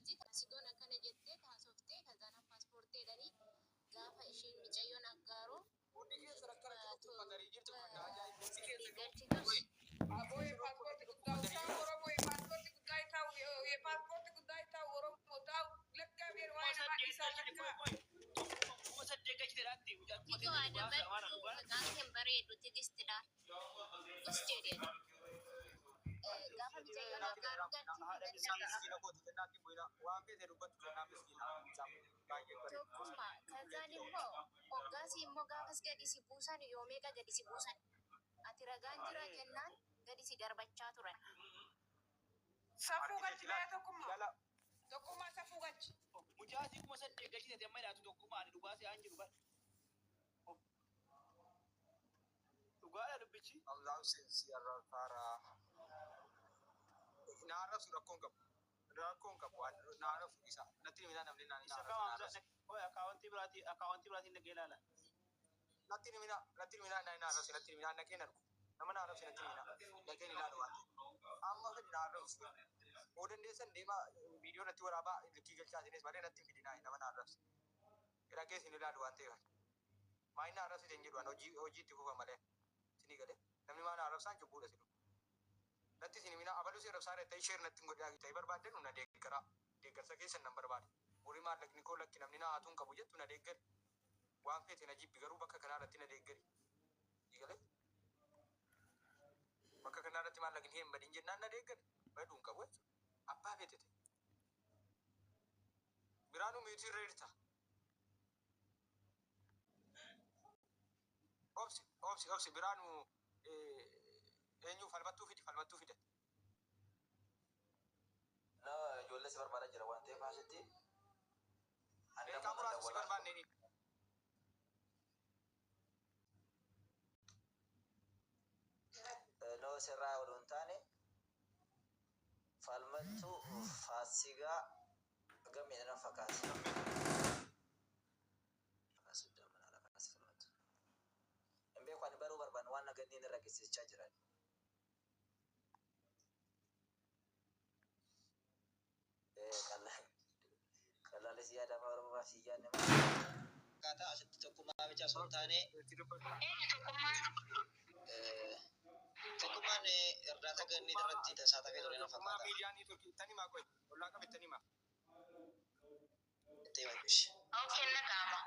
jirti. Sigoon akkana jettee taasoftee kazaana paaspoortii jedhanii gaafa ishiin micayyoon aggaaroo Hundi keessan akkana jirutti uffatanii jirtu uffata ajaa'ibaa. Hundi keessan galchitus አቦ የፓስፖርት ጉዳይ ታው ኦሮሞ የፓስፖርት ጉዳይ ታው የፓስፖርት ጉዳይ ታው ኦሮሞ ታው ለእግዚአብሔር Kuma ዋይ saddeet ነማ galchite ለካ qoy qoy. Tokkuma 8,000 galchite dhaatti. Mucaa kuma Tigoo saddeet dhugaa adabadhu amaana dhugaa. maqaan kee bareedu tigistidha. Us jedheen gaafa micayyoon aggaaroo galchitu Haadha ganda miskiina. Miskiina kooti kennaatti bu'ina waan feete dubbattu kennaa miskiina. Baay'ee bareeda. Tokkummaa kazaan immoo hoggaasii immoo gaafas gadi si buusan yoo meeqa gadi si buusan ati ragaan jira jennaan gadi si darbachaa turan. ሰፉ Argite ገልች silaa tokkuma jala tokkuma ሰፉ ገልች Mucaa asii 8,000 galchite amma jedhaatu tokkuma ani dhugaa si aan jiru bara. Dhugaadha dubbichi. Allahu si arrafaara. Na arrabsu rakkoon qabu. Rakkoon qabu na arrabsu isa. Natti himina namni na Isa arrabsu kam na Hamza arrabsu. qoy akkaawwantii biraatii akkaawwantii biraatiin dhagee ilaala. Natti himina natti himina na arrabsu natti himina naqeen argu. Nama na arrabsu natti himina naqeen ilaalu waan ta'eef. Amma fedhi na arrabsu. Yoo dandeessan deemaa viidiyoo natti waraabaa likkii galchaa isinis malee natti hin fidinaa nama na arrabsu. Dhagee isin ilaalu waan ta'eef. Maayina arrabsite hin jedhu an hojii hojii itti fufa malee. Isinii galee namni maana arrabsaan cubbuudha silu. Natti isin himina abaluu si arrabsaa ta'e sheer natti hin godhaa ta'e barbaaddan na deeggaraa. Deeggarsa keessan nan barbaada. Horii maallaqni koo lakki namni na haatuun qabu jettu na deeggari. Waan feete na jibbi garuu bakka kanaa irratti na deeggari. Isinii galee bakka kanaa irratti maallaqni hin badin jennaan na deeggari. Baduu hin qabu jechuudha. Abbaa feete ta'e. Biraanuu miitii irra jirta. Obsi obsi obsi biraanuu eenyu falmattuu fidi falmattuu fide. Na ijoollee si barbaadaa jira waan ta'eef asitti ani Beekaa namoota muraasa si dawwalaa barbaanne ni. Noo sirraa odoo hin taane falmattuu faasigaa gameedha na fakkaata. Hin beeku ani baruu barbaanne waan naganniin irra geessisichaa jiran. Qalaalis yaada afaan Oromoo fi yaadne akkaataa asitti tokkummaa bicha osoo hin taane Itti dubbatu. Eenyu tokkummaan tokkummaan irdaata gannii irratti tasaatafee ture na Tokkummaa fakkaata. miidiyaa niitoorkii itti himaa qoy. Ollaa qabe itti himaa. Itti himachuush. Okay, nagama.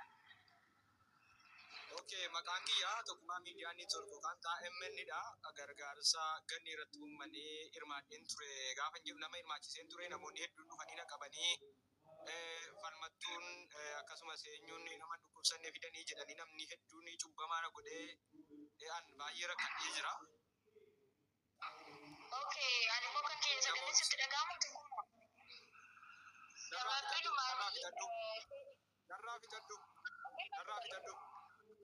Okay, maqaan kiyyaa tokkummaa miidiyaa niitoorkii yookaan KMN dha. Gargaarsa ganni irratti uummanee hirmaadheen ture. Gaafa hin jiru nama hirmaachiseen ture namoonni hedduun dhufanii na qabanii falmattuun akkasumas eenyuun nama dhukkubsanne fidanii jedhanii namni hedduun cubbamaa na godhee an baay'ee rakkadhee jira. Okay, ani immoo kan kiyya sagalee Namoota sitti dhaga'amu tokkummaa. narraa fixadhu narraa Gabaabbinumaanii fixadhu narraa fixadhu narraa fixadhu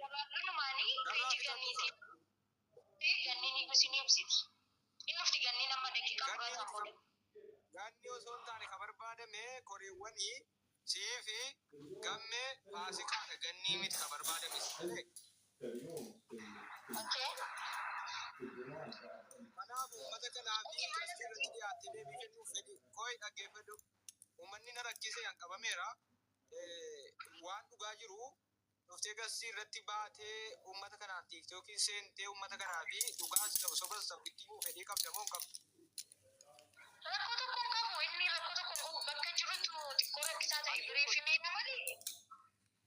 gabaabbinumaanii narraa peejii fixadhu ganniiti. Ganniin isin ibsiti. Inni ufti ganniin amma daqiiqaa ganni muraasaan miti booda. ganni osoo hin taane ka barbaadame koreewwanii sii fi gammee faasikaadha gannii miti ka barbaadame si malee. Okay. Kanaaf uummata kanaa fi Okay, maal gastii irratti dhiyaattee deebii kennuuf fedhi koo'i dhaggeeffadhu. Uummanni na rakkise an qabameera. Waan dhugaa jiru dhuftee gastii irratti baatee uummata kanaaf tiiktookii seentee uummata kanaa fi dhugaas ta'u sobas ta'u itti himuu fedhii qabda moo hin qabdu? Rakkoo tokko hin qabu. Inni rakkoo tokko hin qabu. Bakka jirutu xiqqoo rakkisaa ta'e Ayyee bireef himee malee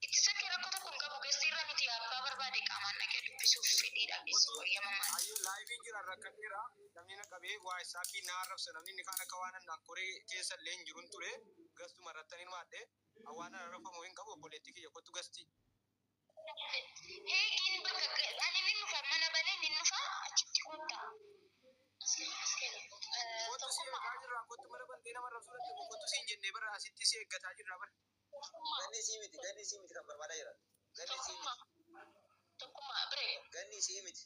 ittisa kee rakkoo tokko hin qabu. Gastiirra miti abbaa barbaade qaamaan dhaqee dubbisuuf fedhiidhaafis Otoo wayyamamaan. ayyee laayiviin jira rakkadheera namni na qabee waa isaa fi na arrabsa namni inni kaan akka waan annaan koree keessa illee hin jirun ture gastuma irratti ani hirmaadhe waan arrabamu hin qabu obboleettii kiyya kottu gastii. Heekiin bakka ani ni dhufa mana banee ni dhufa achitti kottaa. Kottu si Tokkummaa. eegaa jirra kottu mana bantee nama arrabsuu danda'u kottu si hin jennee bara asitti si eeggataa jirra bara. Tokkummaa. Ganni sii miti ganni sii miti kan barbaadaa jiran. Ganni sii Tokkummaa. miti Tokkummaa biree. ganni sii miti.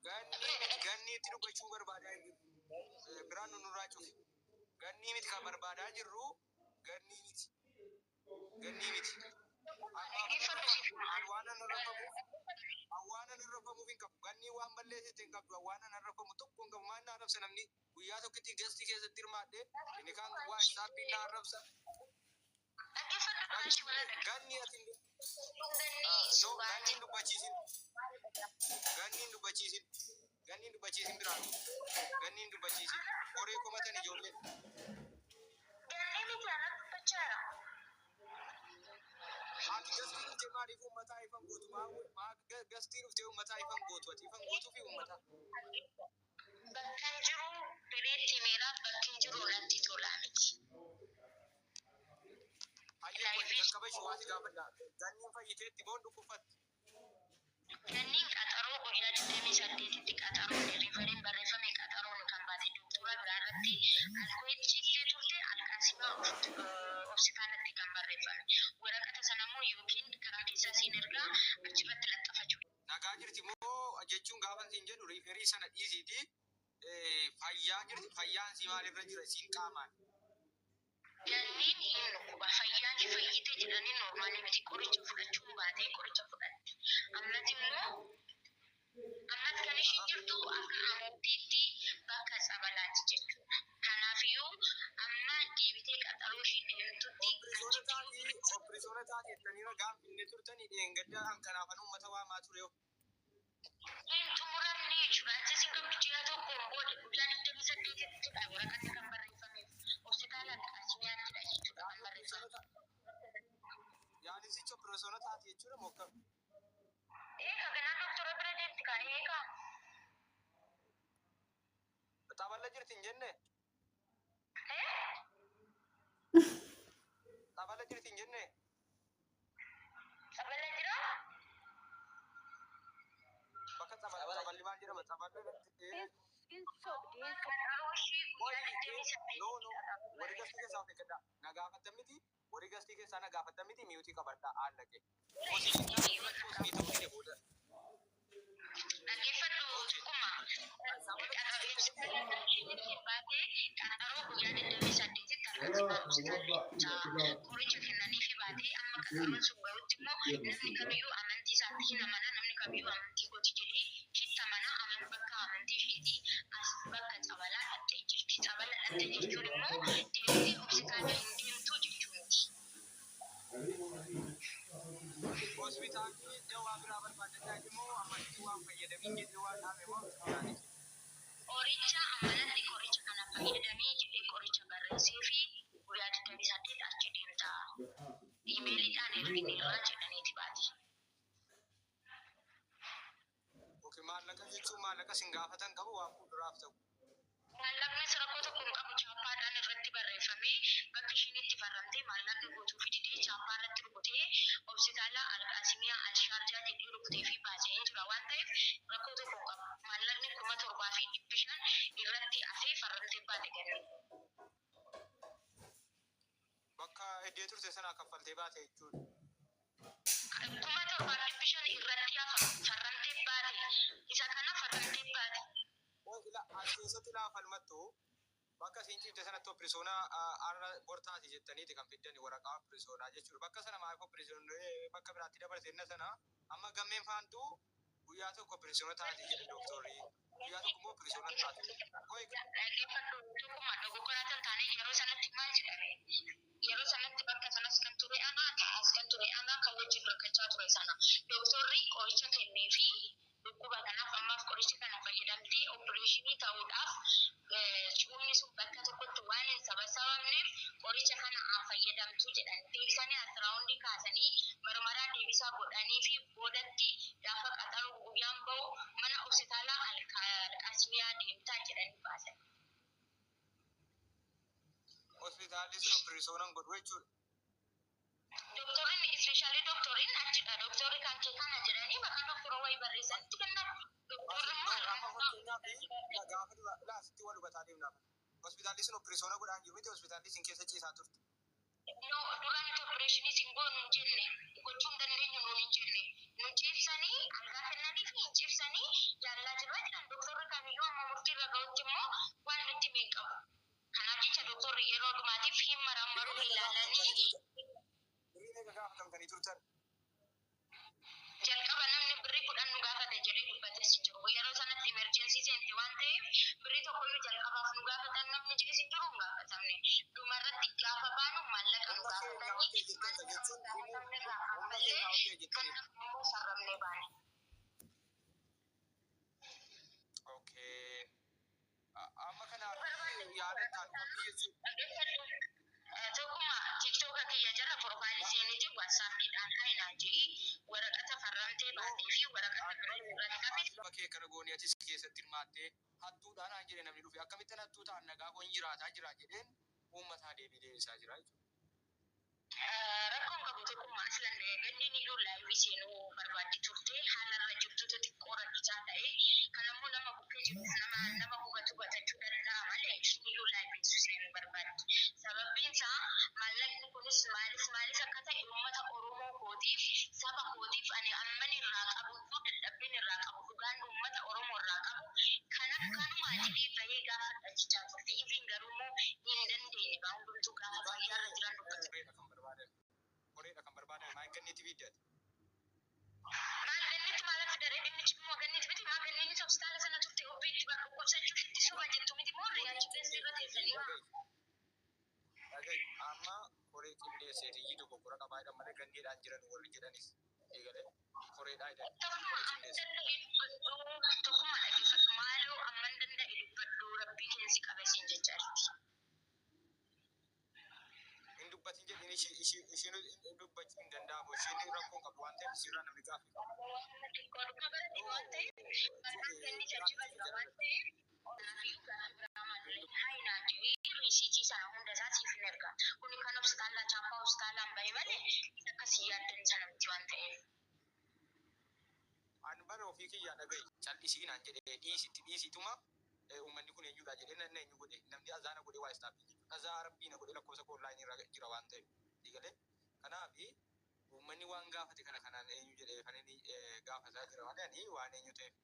Ganni Biree miti ganni itti dubbachuu barbaadaa jirru biraan nu nurraa cufi. Ganni miti kan barbaadaa jirru ganni miti ganni miti. Tokkummaa Ammaaf dhaggeeffadhu tokkoffaa siif an waan an arrabamuuf Awwaanan arrabamuuf hin qabu. Ganni waan balleessite hin qabdu. Awwaanan arrabamu tokko hin qabu. Maal na arrabsa namni. Guyyaa tokkotti gastii keessatti hirmaadhe, inni kaan waa isaappiin na arrabsa. Dhaggeeffadhu duraan si wala Ganni ati dhaggeeffadhu no sobaa ganni hin jiru. dubbachiisin. Ganni hin dubbachiisin. Ganni hin dubbachiisin biraan. Ganni hin dubbachiisin. Horii komatan ijoolleen. Gannii miti anatu dubbachaara. Ati gastii dhuftee maaliif uummataa ifan gootu? Maa gastii dhuftee uummataa ifan gootu? Ati ifan gootuu fi uummata. Bakka hin jiru bireetti meeraa bakki hin jiru natti tolaa miti. Hayyee qo'i jalqaba ishee waati gaafadha. Ganniin fayyiteetti boon dhukkubfatti. Ganniin qaxaroo guyyaa 28tti qaxaroon riifariin barreeffame qaxaroon kan baate doktora biraa irratti alkoolii ciistee turte alqaasimaa hospitaalatti kan barreeffame. Waraqata sana immoo yookiin karaa keessaa siin ergaa achirratti laxxafachuu. Nagaa jirti moo jechuun gaafa siin jedhu referii sana dhiisiiti. Fayyaa jirti, fayyaan sii maalirra jira siin qaamaan? Ganniin hin dhukkuba. Fayyaan fayyite jedhanii normaalii miti. Qoricha fudhachuun baatee qoricha fudhatti. Ammas immoo ammas kan ishiin jirtu akka amantiitti bakka tsabalaati jechuudha. Kanaafiyyuu amma deebitee qaxaroo ishii deemtutti Oppirisoona taatii, oppirisoona taatii jettanii ragaa finne turtanii dheengadda kan kanaafan uummata waamaa ture. Hin xumuramne jechuudha. Achis hin qabdu ji'a tokkoon booda guyyaa 28ttidha waraqatni kan barreeffameef. Hospitaala Alqaasimiyaаттidha jechuudha kan barreeffame. Yaanisichi oppirisoona taati jechuudha moo akkam? Eega ganaa doktora bira deemti kaa eega. Xaballa jirti hin jenne? Xaballa jirti hin jenne? Xabala jira? Bakka xaballa xaballi maal jedhama? Xaballa Qaxaroo ishii guyyaa 28 No, no, warri gastii keessaa of eeggadhaa. Na gaafattan miti, warri gastii keessaa na gaafattan miti, mute qabadhaa haallaqe. Osii ta'uu dide booda. Dhaggeeffadhu tokkuma. Baatee qaxaroo guyyaa 28tti alqaasimaa hospitaalli qoricha kennaniifi baatee amma qaxaroon sun gahutti immoo namni kamiyyuu amantii isaatti hin amana, namni kamiyyuu amantii kooti jedhee ishitti amana, bakka amantii ishiitii as bakka xabalaa dhaqxee jirti. Xabala dhaqxee jechuun immoo deebitee hospitaala hin deemtu jechuu miti. Hospitaalli dawaa biraa barbaadannaa immoo ammatti waan fayyadamin jedhee waan dhaame moo hospitaalli? Qoricha amanatti qoricha kana fayyadamii jedhee qoricha barreessee fi guyyaa 28 achi deemta. Imeeliidhaan ergineerraa jedhaniiti baati. Yookiin maallaqa jechuun maallaqa sin gaafatan qabu waan fuulduraaf ta'u. Maallaqnis rakkoo tokko hin qabu, chaappaadhaan irratti barreeffamee bakki ishiin itti farramtee maallaqni guutuu fididee chaappaa irratti rukutee hospitaala Alqaasimiyaa Alshaarjaa jedhee rukutee fi baasee hin jira waan ta'eef rakkoo tokko hin qabu. Maallaqni 7,500 irratti hafee farramtee baate ganne. Bakka iddoo turte sanaa kaffaltee baate jechuudha. 7,500 irratti hafa farramtee baate, isa kana farramtee baate. As keessatti laa falmattu bakka isiin ciifte sanatti oppirisoonaa har'a bortaati jettaniiti kan fiddani waraqaa oppirisoonaa jechuudha. Bakka sana maaliif oppirisoonii bakka biraatti dabarsite inna sana amma gammeen faantuu guyyaa tokko oppirisoona taati jedhe dooktorri. Guyyaa tokko immoo oppirisoona taati. Qoy Dhaggeeffadhu tokkuma, dogoggora kan taane yeroo sanatti maal jedhame? Yeroo sanatti bakka sanas kan ture ana, ta'as kan ture ana, kan wajjin rakkachaa ture sana. Dooktorri qoricha kennee fi dhukkuba kanaaf ammaaf qoricha kana fayyadamtee opereeshinii ta'uudhaaf cuumni sun bakka tokkotti waan hin sabasabamneef qoricha kana haa fayyadamtu jedhan. Deebisanii ultrasound kaasanii marmaraa deebisaa godhanii fi boodatti gaafa qaxaruu guyyaan bahu mana hospitaala Alqaasimiyaa deemtaa jedhanii baasan. Hospitaalli sun oppirisoonaan godhu jechuudha. Doktorri ispeeshaalii doktoriin achidha. Doktorri kan kee kana jedhanii maqaa doktora wayii barreessanitti kennan. Doktorri immoo Amma fakkeenyaaf gaafa dura laasitti wal hubataa deemnaaf. Hospitaalli sun oppirisoona godhaan jiru miti, hospitaalli isin keessa ciisaa turte. No, duraan itti opereeshinii sin goonu hin jenne, gochuu hin dandeenyu nuun hin jenne. Nu ciibsanii algaa kennanii fi hin ciibsanii yaallaa jirra jedhan. Doktorri kamiyyuu amma murtii irra ga'utti immoo waan nutti hime hin qabu. Kanaaf jecha doktorri yeroo dhumaatiif hin marammaru ilaalanii. Birrii meeqa gaafatamtanii turtan? Jalqaba namni birrii 10 nu gaafate jedhee dubbates hin jiru. Yeroo sanatti emergency seente waan ta'eef birrii tokkoyyuu jalqabaaf nu gaafatan namni jees hin jiru hin gaafatamne. Dhumarratti gaafa baanu maallaqa nu Humna keenya gaafatanii okay jetteetta maallaqa nu jechuun gaafatamne irraa humna kaffallee keenya okay kan jetteetta. immoo sarramnee baane. Okay. Amma kanaaf yaada taatu qabdi jechuudha. Tokkuma TikToka kiyya jala profaayilii seeniti WhatsAppiidhaan hainaa jedhi waraqata farramtee No, baatee fi waraqata ani birrii bare irratti hafe. ati lafa kee kana goonee atis keessatti hirmaattee hattuudhaan aan jedhe namni dhufe akkamittan hattuu ta'an nagaa koon jiraataa jira jedheen uummataa deebii deebisaa jira jechuudha. Rakkoon qabu tokkummaa aslan ganni ni iyyuu laayivii seenuu barbaaddi turte haala irra jirtutu xiqqoo rakkisaa ta'e kanammoo nama bukkee jiruuf nama nama hubatu batachuu danda'a malee isheen iyyuu laayivii seenuu barbaaddi. Sababbiin isaa maallaqni kunis maaliif maaliif akka ta'e uummata Oromoo kootiif saba kootiif ani amman irraa qabu iyyuu dadhabbiin irraa qabu dhugaan uummata Oromoo irraa qabu kan akkanumaa jedhee bahee gaafa dhachichaa turte. Ifiin garuu immoo hin dandeenye baa hundumtuu gaafa Dhugaan fayyaarra jiran dubbatu. horeedha kan barbaadan. Horeedha kan barbaadan maal ganniitti fiddaati. Maal gannitti maal fidare dhimmichi immoo gannitti miti maa ganniinis hospitaala sana turte obbeetti bakka dhukkubsachuu itti soba jettu miti moo Horee riyaachuu keessi irra qindeessee teessanii waa. dhaga'i. Dhaga'i amma horee qindeessee iyyii dogoggora qabaa jedhan malee ganniidhaan jiran warri jedhanis eegalee horeedhaa jedhan Tokkuma horee amma qindeesse. danda'e dubbadhu tokkuma dhaggeeffadhu maaloo amman danda'e dubbadhu rabbii keessi qabasiin jechaa jirti. Hin dubbatin jedhin isheen dubbachuu hin danda'amu isheen rakkoo hin qabdu waan ta'eef ishirraa namni gaaffii qaba. Xiqqoodhuma barate No, waan ta'eef barnaan ganni jajjiba jira waan ta'eef kanaafiyyuu gaaffii biraa malee hainaa jedhee riisiitii sana hunda isaa siif hin erga. Kuni kan hospitaalaa chaappaa hospitaalaan bahe malee akkasii yaaddan sana miti waan ta'eef. Ani bara ofii kiyyaa dhaga'i cal'isii naan jedhee dhiisitti dhiisituma uummanni kun eenyudha jedhee nan eenyu godhe namni azaana godhe waa istaafii jechuudha. Azaa rabbii na godhe lakkoofsa koo onlaayinii irra jira waan ta'eef eegalee kanaaf uummanni waan gaafate kana kanaan eenyu jedhee kan inni gaafataa jira malee ani waan eenyu ta'eef.